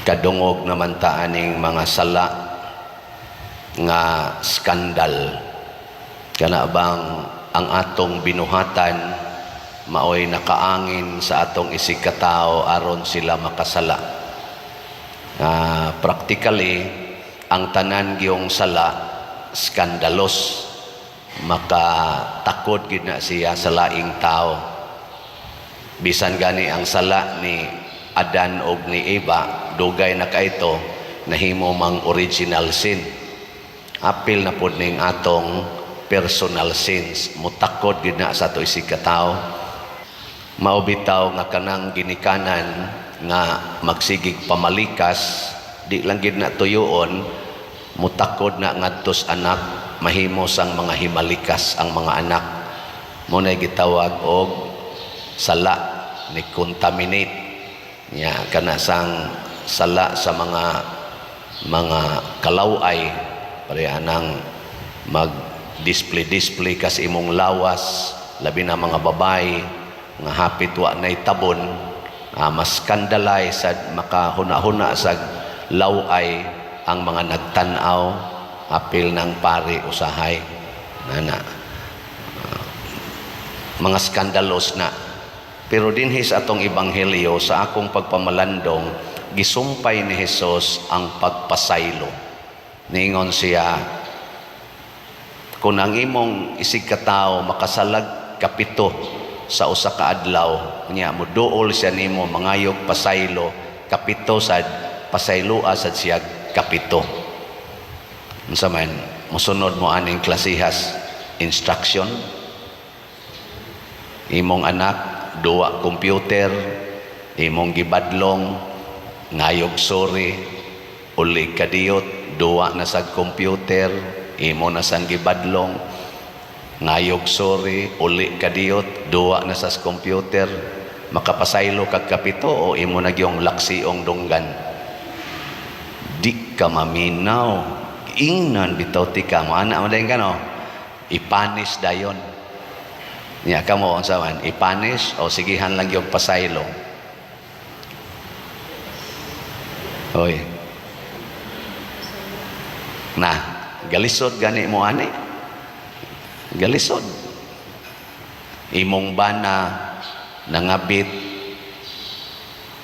Kadungog naman ta aning mga sala nga skandal. Kana bang ang atong binuhatan maoy nakaangin sa atong isig katao aron sila makasala. Practically, ang tanan gyung sala skandalos, makatakod gid na siya sa laing tao. Bisan gani ang sala ni Adan og ni Eva, dugay na kaito, nahimo mang original sin. Apil na pod ning atong personal sins, mutakod gid na sa ato isig katao. Mao bitaw nga kanang ginikanan nga magsigig pamalikas, di lang gid na tuyoon, mutakod na ngadtos anak, mahimo sang mga himalikas ang mga anak. Mo na gitawag og sala ni contaminate nya, kana sang sala sa mga kalaway, pareha nang mag display display ka sa imong lawas, labi na mga babae nga hapit wa nay tabon, mas scandalize sad, makahuna-huna sa laway ang mga nagtan-aw, apil ng pari usahay nana, mga skandalos na. Pero dinhi sa atong ebanghelyo, sa akong pagpamalandong, gisumpay ni Jesus ang pagpasaylo. Ningon siya, kung ang imong isig katao makasalag kapito sa usa ka adlaw, nya moduol siya nimo mangayog pasaylo kapito sad, pasayloa sad siya kapito. Unsa man, mosunod mo aning klasihas instruction? Imong anak duwa computer, imong gibadlong, ngayog sorry, uli kadiyot, duwa na sa computer, imo na sang gibadlong, ngayog sorry, uli kadiyot, duwa na sa computer. Makapasaylo kag kapito o imo na gyung laksiong dunggan? "Di ka maminaw, ingnan bitaw tika mo." Ana mo dayon ka, no? I-punish dayon niya. Kamo, unsa man, i-punish o sigihan lang yung pasaylo? Hoy na, galisod gani mo ani, galisod. Imong bana nangabit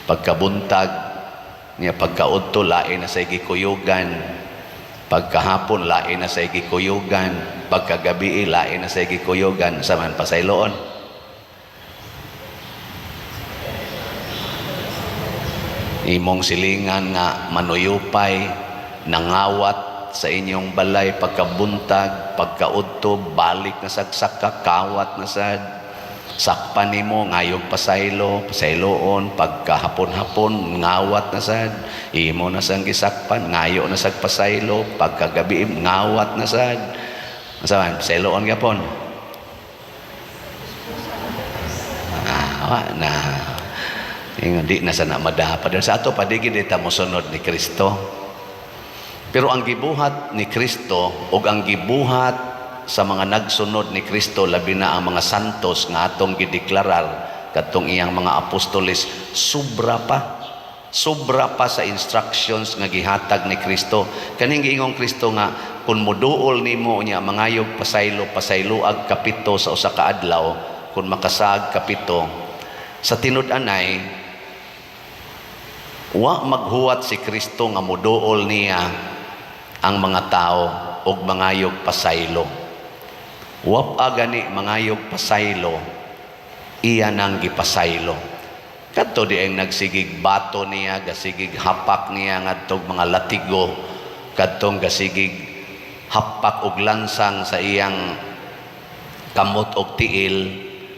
pagkabuntag niya, pagkaudto lain na sa gikuyugan, pagkahapon lain na sa gikuyugan, pagkagabi lain na sa gikuyugan. Sa man, pasayloon? Imong silingan nga manuyupay nangawat sa inyong balay pagkabuntag, pagkaudto balik na sagsaka, kawat na sad. Sakpan nimo, ngayog pasaylo, pasayloon. Pagkahapon-hapon ngawat na sad, imo na sang gisakpan, ngayo na sag pasaylo. Pagkagabi ngawat na sad. Unsa man, pasayloon gapon? Ah, wa na. Ingon di na sa na madapa. Sa ato pa di gid ta mosunod ni Kristo. Pero ang gibuhat ni Kristo ug ang gibuhat sa mga nagsunod ni Kristo, labi na ang mga santos nga atong gideklarar kadtong iyang mga apostoles, sobra pa. Sobra pa sa instructions nga gihatag ni Kristo. Kaning giingong Kristo nga kung moduol nimo niya mangayog pasaylo, pasayloag kapito sa usa ka adlaw, kung makasaag kapito. Sa tinud-anay, wa maghuwat si Kristo nga moduol niya ang mga tao og mangayog pasaylo. Wa pa gani mangayog pasaylo, iya nang gipasaylo. Kadto di ang nagsigig bato niya, gasigig hapak niya ngadtog mga latigo, kadtong gasigig hapak og lansang sa iyang kamot og tiil,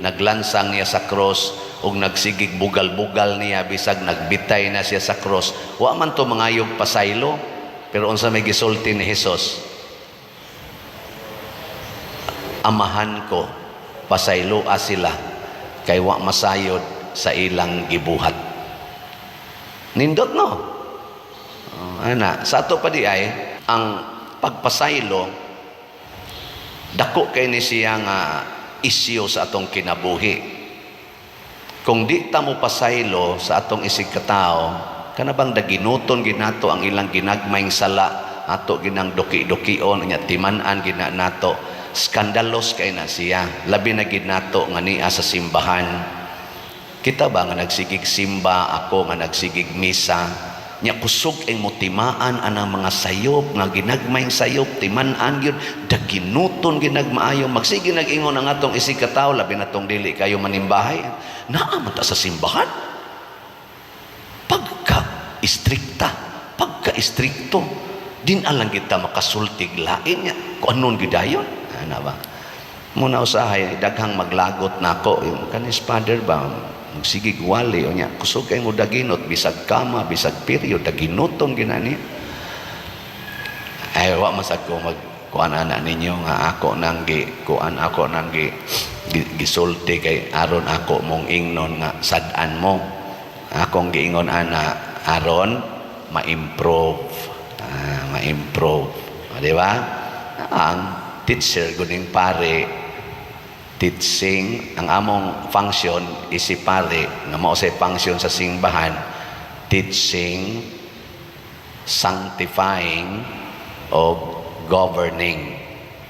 naglansang niya sa cross ug nagsigig bugal-bugal niya bisag nagbitay na siya sa cross. Wa man to mangayog pasaylo, pero unsa may gisulti ni Hesus? "Amahan ko, pasayloa sila kay wa masayod sa ilang gibuhat." Nindot, no? Oh, ana, sa ato pa di ay ang pagpasaylo, dako kay ni siya nga isyu sa atong kinabuhi. Kung di ta mo pasaylo sa atong isig katao, Kana bang daginuton ginato ang ilang ginagmayng sala, ato ginang duki-dukion nya, timan-an gina nato. Skandalos kay na siya, labi na gid nato nga nia sa simbahan. Kita ba nga nagsigig simba, ako nga nagsigig misa nya, kusog ang motimaan anang mga sayop nga ginagmayng sayop, timan-an gyud, daginuton ginagmaayo. Magsige nag-ingon ang atong isig katawo, labi na tong dili kayo manimbahay, "Naa man ta sa simbahan, pagka istrikta, pagka istrikto din alang kita makasultig lain nya kung anon gidayon." Ana ba muna, usahay daghang maglagot nako yung kanis father ba, magsigig wali o nya kusog kay mo daginot, bisag kama, bisag period, daginuton ginani. Ay, wa masag ko mag kuan ana ninyo nga ako nang gi kuan, ako nang gi gisulti kay aron ako mong ingnon nga sad-an mo. Akong giingon ana aron ma-improve, ma-improve. Ah, di ba ang teacher guning pare, teaching ang among function isi pare nga mao say function sa simbahan: teaching, sanctifying o governing,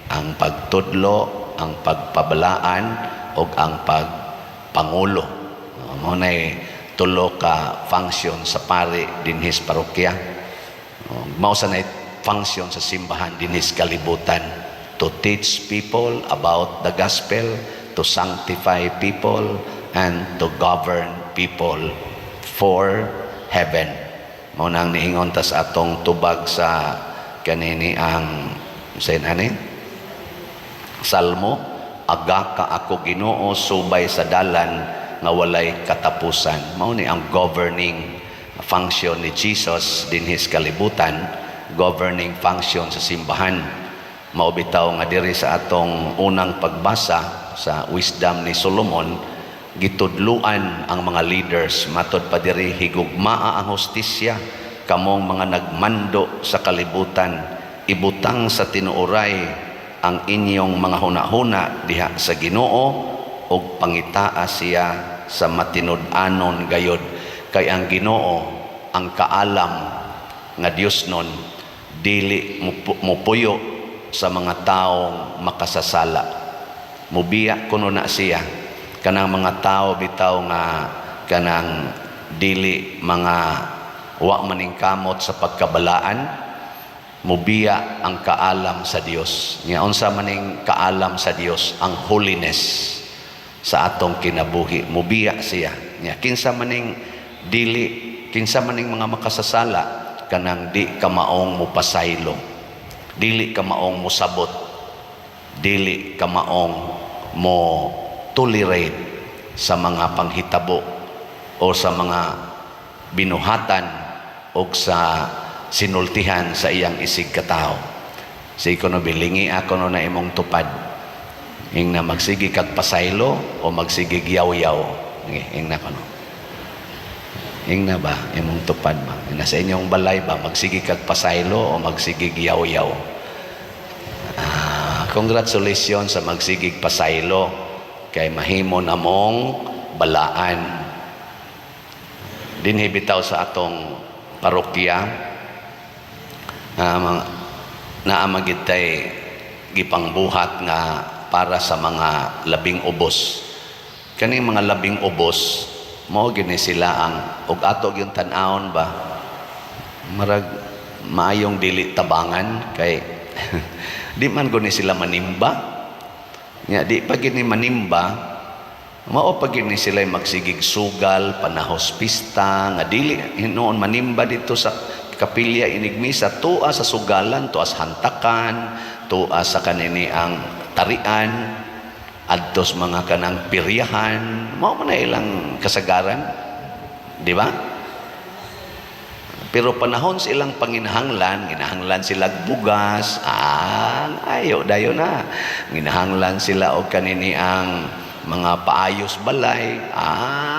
ang pagtudlo, ang pagpabalaan o ang pagpangulo. Mao nay tulo ka function sa pare dinhis parokya. Mao sa nay function sa simbahan dinhis kalibutan: to teach people about the gospel, to sanctify people, and to govern people for heaven. Mao nang niingon tas atong tubag sa kanini ang sa ani Salmo, "Agaka ako, Ginoo, subay sa dalan nga walay katapusan." Mao ni ang governing function ni Jesus dinhis kalibutan, governing function sa simbahan. Mao bitaw nga diri sa atong unang pagbasa sa Wisdom ni Solomon, gitudluan ang mga leaders. Matod pa diri, "Higugmaa ang hustisya, kamong mga nagmando sa kalibutan. Ibutang sa tinuoray ang inyong mga hunahuna diha sa Ginoo ug pangitaa siya sa matinud-anon gayod, kay ang Ginoo, ang kaalam nga Dios nun, dili mupuyo sa mga taong makasasala." Mubiya kuno na siya kanang mga tao bitaw nga kanang dili, mga wa maning kamot sa pagkabalaan. Mubiya ang kaalam sa Dios. Nya unsa maning kaalam sa Dios? Ang holiness sa atong kinabuhi. Mubiya siya. Nya kinsa maning dili, kinsa maning mga makasasala? Kanang di ka maong mupasaylo, dili ka maong musabot, dili ka maong mo tolerate sa mga panghitabo o sa mga binuhatan o sa sinultihan sa iyang isig katawo. Sige kuno, bilingi ako no na imong tupad. Ing na magsige kag pasaylo o magsigig yaw-yaw. Sige, ing na kuno. Ing na ba imong tupad ba? Nasa inyong balay ba, magsige kag pasaylo o magsigig yaw-yaw? Ah, congratulations sa magsigig pasaylo kay mahimo namong balaan. Dinhi bitaw sa atong parokya, naa magid tay gipangbuhat nga para sa mga labing ubos. Kaning mga labing ubos, mao gini sila ang ug ato gyud tan-awon ba, marag maayong dili tabangan kay di man guni sila manimba. Nya di pa gini manimba, mao pa gini sila magsigig sugal panahos pista nga dili hinuon manimba dito sa kapilya inigmisa, tua sa sugalan, tua sa hantakan, tua sa kanini ang tarian, adtos mga kanang piryahan. Mao man na ilang kasagaran, di ba? Pero panahon sa ilang panginahanglan, ginahanglan sila bugas, ayo dayo na. Ginahanglan sila og kanini ang mga paayos balay,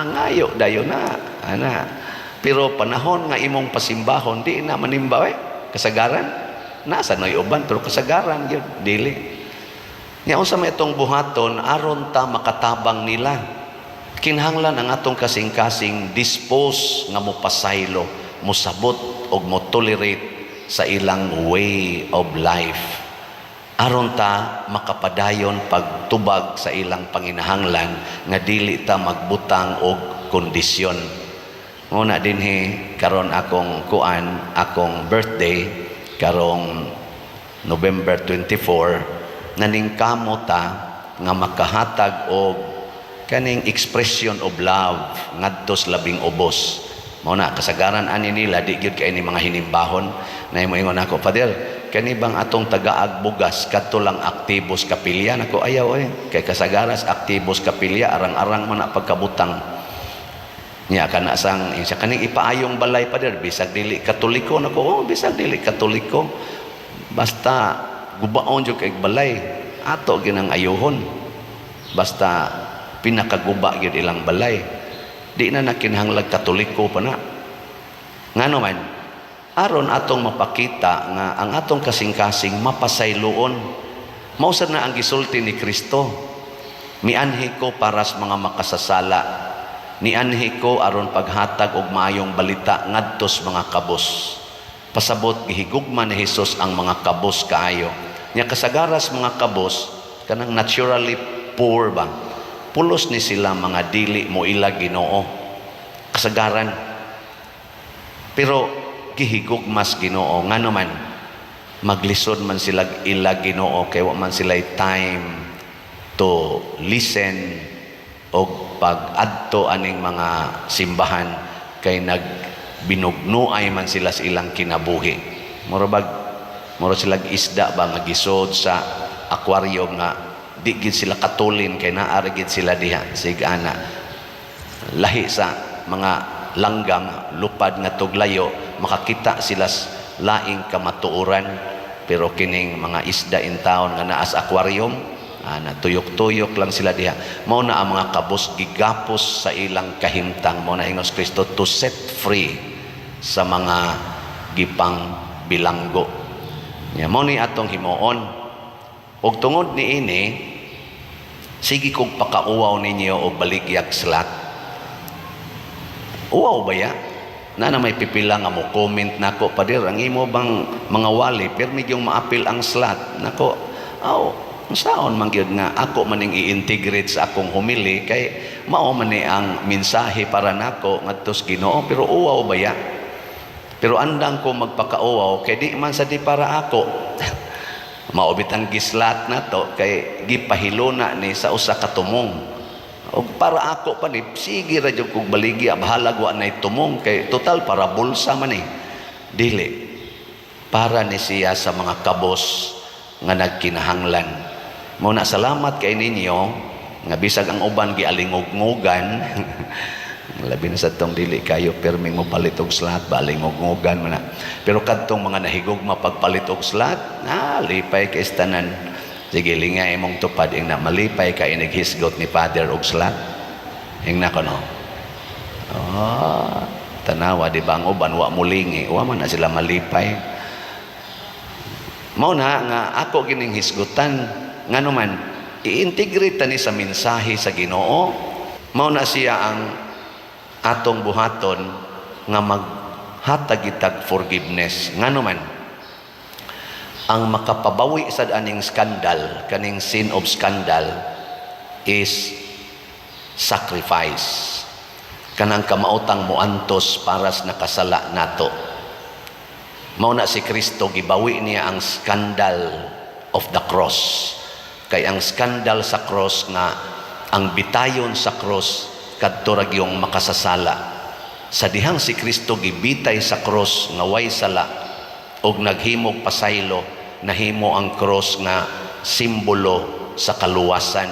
ngayo dayo na. Ana. Pero panahon nga imong pasimbahon, di na manimba eh. Kasagaran. Nasa noy uban, pero kasagaran gyud dili. Nya unsa may itong buhaton aron ta makatabang nila? Kinahanglan ang atong kasing-kasing dispose nga mopasaylo. Musabot og mo tolerate sa ilang way of life aron ta makapadayon pagtubag sa ilang panginahanglan nga dili ta magbutang og kondisyon. Muna dinhi karon akong kuan, akong birthday karong November 24, naningkamo ta nga makahatag og kaning expression of love ngadto sa labing ubos. Mao na kasagaran ani nila di gyud kay ni mga hinimbahon na mo ingon ako, "Father, kani bang atong tagaag bugas kadto lang aktibos kapilya?" Nako, "Ayaw eh, kay kasagaras aktibos kapilya arang-arang man na pagkabutang niya." Kana sang siya kaning ipaayong balay, "Father, bisag dili Katoliko?" Nako, "Oh, bisag dili Katoliko, basta gubaon jud kay balay, ato ginang ayuhon. Basta pinakaguba gyud ilang balay, di na nakinahanglag Katoliko pa na." Ngano man, aron atong mapakita nga ang atong kasing-kasing mapasayloon. Mao sad na ang gisulti ni Kristo, "Mianhi ko para sa mga makasasala. Nianhi ko aron paghatag og maayong balita ngadto sa mga kabos." Pasabot gihigugma ni Hesus ang mga kabos kaayo. Nya kasagaras mga kabos, kanang naturally poor ba, pulos ni sila mga dili mo ila Ginoo kasagaran, pero gihigugmas Ginoo. Ngano man, maglisod man sila ila Ginoo kay wa man sila time to listen og pag-adto aning mga simbahan kay nagbinugnuay man sila sa ilang kinabuhi. Mura bag mura sila isda ba nga gisod sa aquarium nga di gid sila katulin kay naa ra gid sila diha. Sig ana, lahi sa mga langgam, lupad nga tuglayo, makakita sila laing kamatuoran, pero kining mga isda in town nga naa sa aquarium ana, tuyok-tuyok lang sila diha. Mao na ang mga kabos gigapos sa ilang kahimtang. Mao na ingos Kristo to set free sa mga gipang bilanggo nya. Mao ni atong himuon. Ug tungod niini, sige kog pakauwaw ninyo og baligyag slat. Uwaw ba ya? Na na may pipila nga mo comment nako, "Pader, ang imo bang mga wali permi yung maapil ang slat?" Nako, aw, saon man gyud nga ako maning i-integrate sa akong homily kay mao man ni ang mensahe para nako ngadto sa Ginoo, pero uwaw ba ya? Pero andang ko magpakauwaw kay di man sa di para ako. Mao bitang gislat na to kay gipahiluna ni sa usa ka tumong. Og para ako pa ni, sige ra jud kog baligya, bahalag wa nay tumong kay total para bulsa man eh. Dili. Para ni siya sa mga kabos nga nagkinahanglan. Mao na salamat kay ninyo nga bisag ang uban gialingog-ngogan, labi na sa tong dili kayo perming mo palit og slat ba, alingog-ngogan man na. Pero kadtong mga nahigugma pagpalit og slat, ah, lipay kay tanan. Sige, linga imong tupad ing na malipay ka inighisgot ni Father og slat. Ing na kono. Oh, tanawa, di ba, ang uban wa mulingi, wa man na sila malipay. Mao na nga ako gining hisgutan, ngano man i-integrate ta ni sa mensahe sa Ginoo. Mao na siya ang atong buhaton nga maghatag itag forgiveness. Ngano man, ang makapabawi sa aning scandal, kaning sin of scandal, is sacrifice, kanang kamaotang muantos para sa nakasala nato. Mao na si Kristo, gibawi niya ang scandal of the cross, kay ang scandal sa cross nga ang bitayon sa cross kadto ra gyung makasasala. Sa dihang si Kristo gibitay sa cross nga way sala og naghimog pasaylo, nahimo ang cross nga simbolo sa kaluwasan,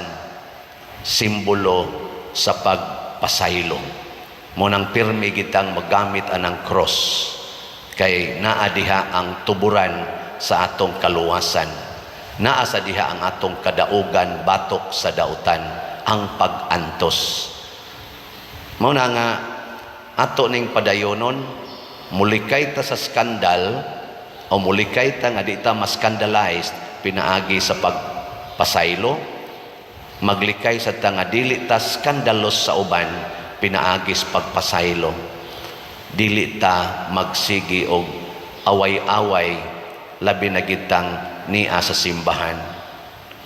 simbolo sa pagpasaylo. Mao nang pirmi gitang magamit anang cross kay naa diha ang tuburan sa atong kaluwasan, naa sa diha ang atong kadaugan batok sa dautan, ang pag-antos. Mao na nga ato ning padayonon, mulikay ta sa skandal o mulikay ta nga di ta ma-scandalized pinaagi sa pagpasaylo, maglikay sa ta nga dili ta skandalos sa uban pinaagi sa pagpasaylo. Dili ta magsigi og away-away, labi na gitang nia sa simbahan.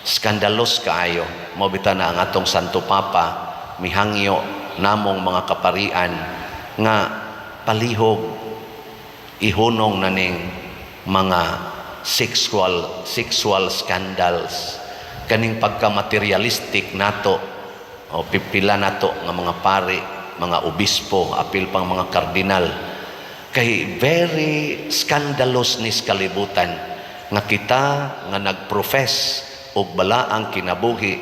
Skandalos kaayo. Mao bitaw na ang atong Santo Papa mihangyo namong mga kaparian nga palihog ihunong na ning mga sexual scandals, kaning pagka-materialistic nato o pipila nato nga mga pari, mga obispo, apil pang mga kardinal, kay very scandalous ni sa kalibutan nga kita nga nagprofess og balaang kinabuhi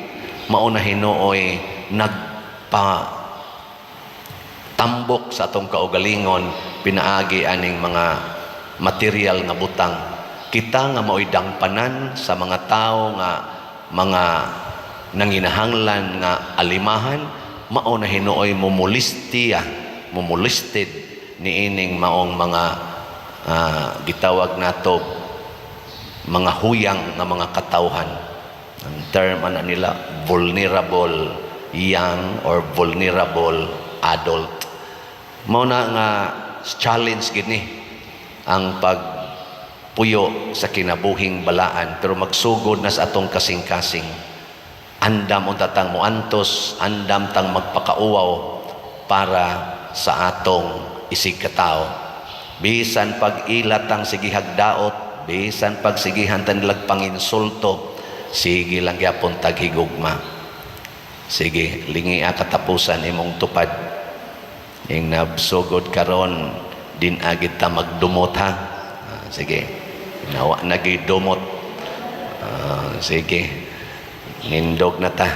mao na hinuoy nagpa tambok sa atong kaugalingon pinaagi aning mga material nga butang. Kita nga mao'y dangpanan sa mga tao nga mga nanginahanglan nga alimahan, mao na hinuoy mumulistiya, mumulisted niining maong mga gitawag nato mga huyang nga mga katawhan. Ang term ana nila, vulnerable young or vulnerable adult. Mao na nga challenge gid ni ang pagpuyo sa kinabuhing balaan, pero magsugod na sa atong kasing-kasing. Andam unta tang moantos, andam tang magpakauwaw para sa atong isig katao. Bisan pag ila tang sigihag daot, bisan pag sigihan tan nilag panginsulto, sige lang gyapon tag higugma. Sige, lingia katapusan imong tupad. Ing nabsugod karon din agid ta magdumot ha. Ah, sige. Nawa nagidumot. Ah, sige. Nindog na ta.